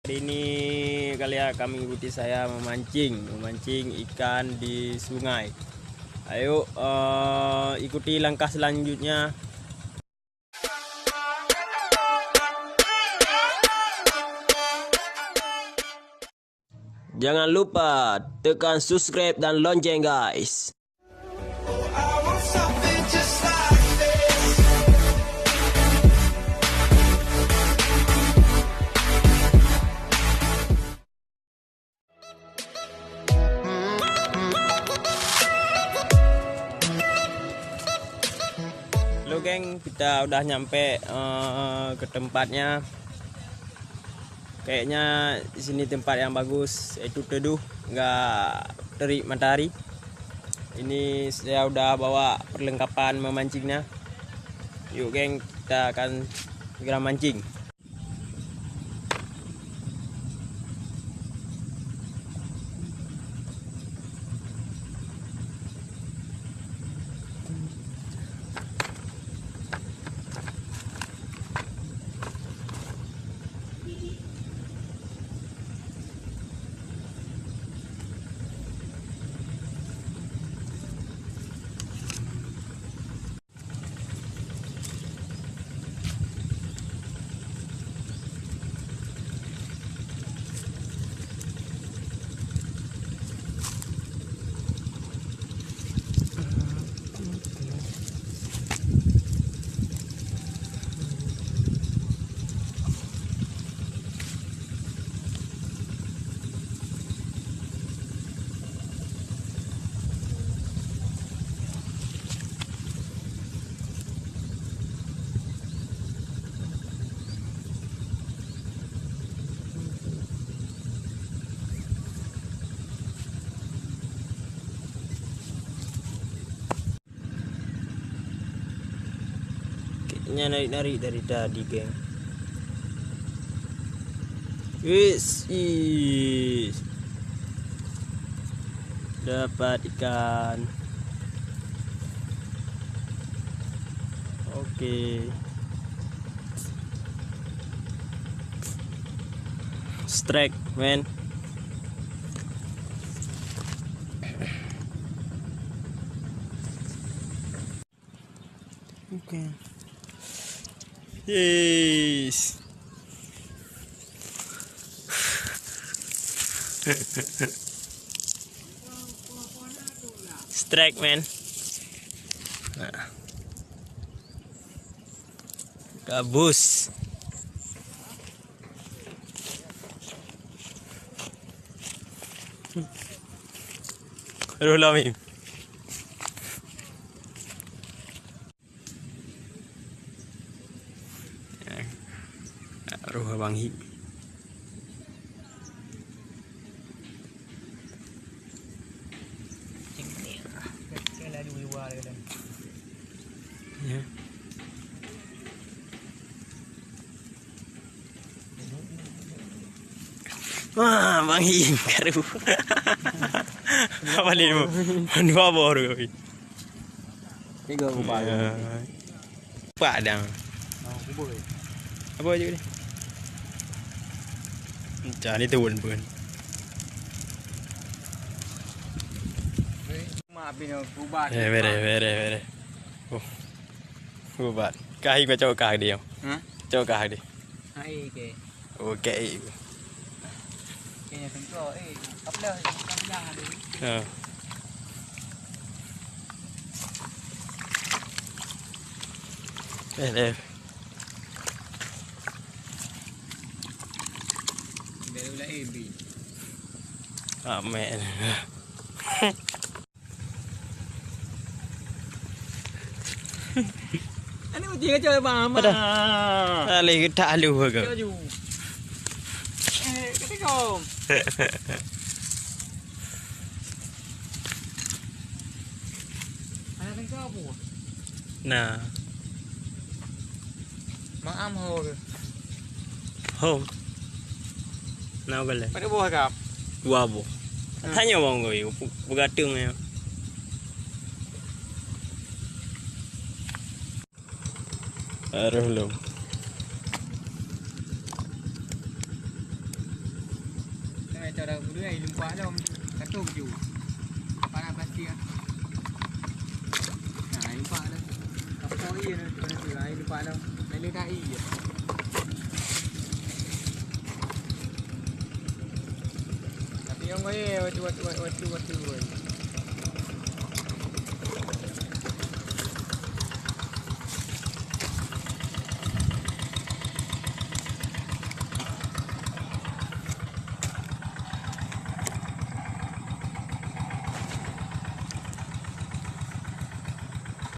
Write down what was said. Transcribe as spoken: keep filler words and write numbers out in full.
Hari ini kalian, kami ikuti saya memancing, memancing ikan di sungai. Ayo, eh, ikuti langkah selanjutnya. Jangan lupa tekan subscribe dan lonceng, guys. Halo geng, kita udah nyampe, eh, ke tempatnya. Kayaknya di sini tempat yang bagus, yaitu teduh, nggak terik matahari. Ini saya udah bawa perlengkapan memancingnya. Yuk geng, kita akan segera mancing. Kayaknya narik-narik dari tadi, geng. Wis, is. Dapat ikan. Oke. Strike, man. Oke. Yes. Strike, man. Nah. Gabus. Aduh, lami. Roh Abang Hip. Ya. Wah, Bang Him karu. Apa ni? Dua boh tu. Tiga kubah. Ya. Pak dang. Oh, kubur. Apa je ni? Macam ni turun pun. Maaf ni kubah. Eh, bere, bere, bere. Oh. Kubah. Kah ikut cakap kah dia. Ha? Cakap kah dia. Hai ke. Okey. Kayaknya tengok, eh, apa dah yang ada. Ha. Eh, eh. Dari ulah A B. Amin. Ani uji kacau bang. Ada. Alih getak lu ke? Laju. Eh, ketika. Anak tengah apa? Nah. Maam ho ke? Ho. Nah, boleh. Pada buah kap? Dua buah. Hmm. Tanya bang kau, bu-, begateng ya. Aduh, lom. Cara pula ai lumpak lom. Satu baju. Panas plastik ah. Nah, ai lumpak dah. Kapok iya dah, pada tu ai lumpak dah. Lalu tak iya. Tapi yang kaya waktu waktu waktu waktu.